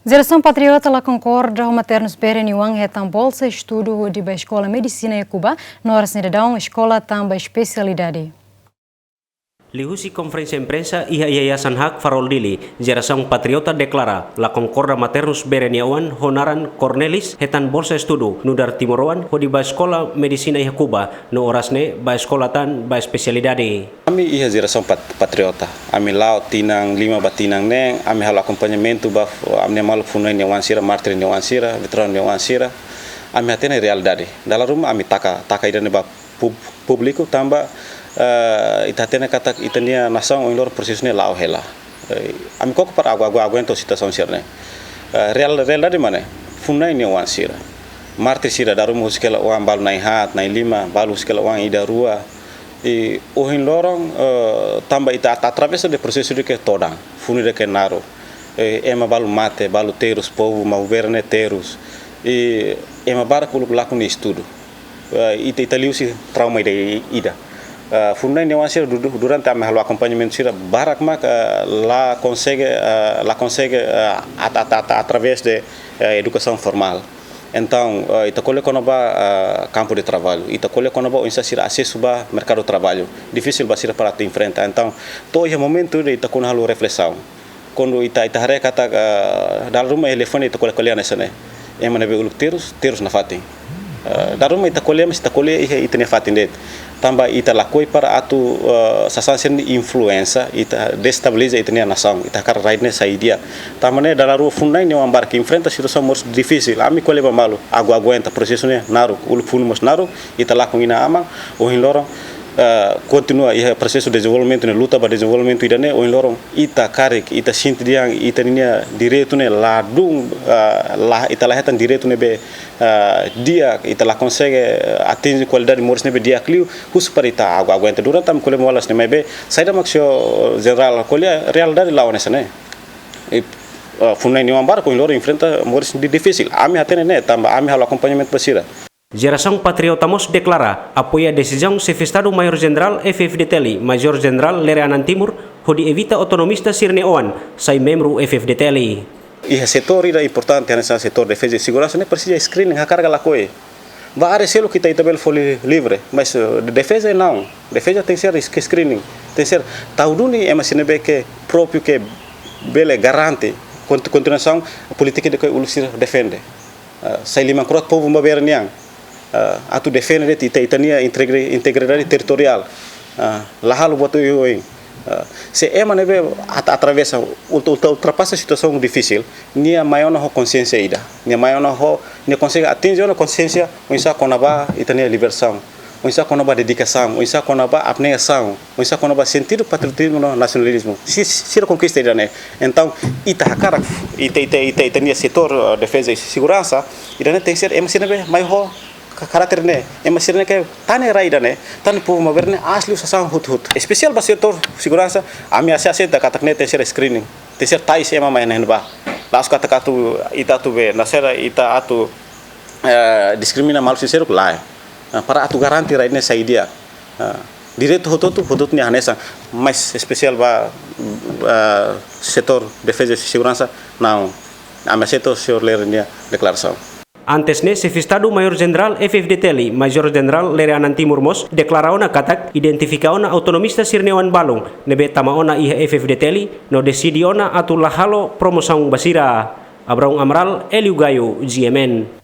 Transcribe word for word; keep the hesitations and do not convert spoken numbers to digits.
Jerasaun Patriota la konkorda ho Maternus Bere nia oan hetan bolsa estudu hodi ba Eskola Medisina iha Kuba, no oras ne'e daudaun eskola tan ba espesialidade. Liuhusi konferénsia imprensa iha Yayasan Hak Farol Dili, Jerasaun Patriota deklara la konkorda Maternus Bere nia oan ho naran Cornelis hetan bolsa estudu nu'udar timoroan hodi ba Eskola Medisina iha Kuba, no oras ne'e ba eskola tan ba espesialidade. Ami iha Jerasaun Pat-, Patriota, ami la'o tinan lima ba tinan neen, ami halo akompañamentu ba f-, ami-nia maluk funu-na'in nia oan sira, mártir nia oan sira, veteranu nia oan sira, ami hatene realidade. Dala ruma ami taka, taka ida-ne'e ba pub-, públiku tanba, eh, ita hatene katak ita-nia nasaun ohin loron prosesu ne'e la'o hela. Eh, ami koko para agu-, agu-, aguenta situasaun sira-ne'e. Eh, real-, realidade mak ne'e, funu-na'in nia oan sira. Mártir sira dala ruma husik hela oan balu na'in haat, na'in lima, balu husik hela oan ida rua. I ohin loron, eh, tanba ita ata-, atravesa de prosesu ida ke todan, funu ida ke naruk. Eh, ema balu mate, balu terus, povu Maubere ne'e terus. I ema barak uluk lakon nia estudu. Eh, ita, ita liuhusi trauma ida, ida. Eh, funu-na'in nia oan sira du-, du-, durante ami halo akompañamentu sira barak mak, eh, la konsege, eh, la konsege, eh, at-, at-, at-, através de, eh, edukasaun formál. Entaun, eh, ita ko'alia kona-ba, eh, kampu de traballu, ita ko'alia kona-ba oinsá sira asesu ba merkadu traballu. Difisil ba sira para atu enfrenta. Entaun, to'o iha momentu ida ita kona halo reflesaun. Kuandu ita, ita haree katak, eh, dala ruma iha liafuan ita ko'alia, ko'alia hanesan ne'e. Ema ne'ebé uluk terus, terus nafatin. Eh, dala ruma ita ko'alia, mas ita ko'alia iha ita-nia fatin de'it. Tanba ita lakohi para atu, eh, sasán sira-ne'e influensia, ita destabiliza ita-nia nasaun, ita hakarak rai ne'e sai di'ak. Tanba ne'e dala rua funu-na'in nia oan barak enfrenta situasaun moris difisil. Ami ko'alia ba malu, agu-, aguenta, prosesu ne'e naruk, uluk funu mós naruk, ita lakon inan-aman, ohin loron, eh, kontinua iha prosesu dezenvolvimentu ne'e, luta ba dezenvolvimentu ida-ne'e, ohin loron ita karik, ita sente dehan ita-nia direitu ne'e ladún, eh, la, ita la hetan direitu ne'ebé, eh, di'ak, ita la konsege, eh, atinje kualidade moris ne'ebé di'ak liu, husu para ita agu-, aguenta. Durante ami ko'alia malas ne'e, maibé, saida mak señór jenerál ko'alia, realidade la'o hanesan ne'e. I, eh, funu-na'in nia oan barak ohin loron enfrenta moris di-, difisil. Ami hatene ne'e, tanba ami halo akompañamentu ba sira. Jerasaun Patriota mós deklara apoia desizaun Xefe Estadu Maiór Jenerál F-FDTL, Majór Jenerál Lere Anan Timur, hodi evita autonomista sira-nia oan sai membru F-FDTL. Iha setór ida importante, hanesan setór defeza i seguransa, ne'e presiza screening, hakarak ka lakohi. Ba área seluk ita, ita bele fó li-, livre, mas, eh, defeza não. Defeza tenke ser sk-, screening. Tenke ser tau duni ema sira ne'ebé ke própriu ke bele garante kont-, kontinuasaun polítika ida ke uluk sira defende. Ah, sai liman kro'at povu Maubere nian. Ah, atu defende de'it ita, ita-nia integri-, integridade territoriál. Ah, la halo buat oioin. Ah, se ema ne'ebé at-, atravesa, ultra-, ultra-, ultrapasa situasaun difisil, nia mai ona ho konxiénsia ida. Nia mai ona ho, nia konsege atinje ona konxiénsia, oinsá kona-ba ita-nia libertasaun. Oinsá kona-ba dedikasaun, oinsá kona-ba abnegasaun, oinsá kona-ba sentidu patriotizmu no nasionalizmu. Si, si, sira konkista ida-ne'e. Entaun, ita hakarak, ita, ita, ita, ita-nia setór, eh, defeza i seguransa, ida-ne'e tenke ser ema sira ne'ebé mai ho ka-, karáter ne'e, ema sira ne'ebé ke tane rai ida-ne'e, tane povu Maubere ne'e aas liu sasán hotu-hotu. Espesiál ba setór seguransa, ami ase-, aseita katak ne'e tenke ser screening, tenke ser tais ema mai iha ne'ebá. La'ós katak atu, ita atu be, na sera ita atu, eh, diskrimina maluk sira seluk, lae. Ah, para atu garante rai ne'e sai di'ak. Ah, direitu hotu-hotu, hotu-hotu nia hanesan, mas espesiál ba, ah, setór defeza i seguransa, não. Ami aseita señór Lere nia deklarasaun. Antes ne'e, Xefe Estadu Maiór Jenerál F-FDTL, Majór Jenerál Lere Anan Timur mós deklara ona katak identifika ona autonomista sira-nia oan balun ne'ebé tama ona iha F-FDTL, no deside ona atu la halo promosaun ba sira. Abraão Amaral, Hélio Gaio, G M N.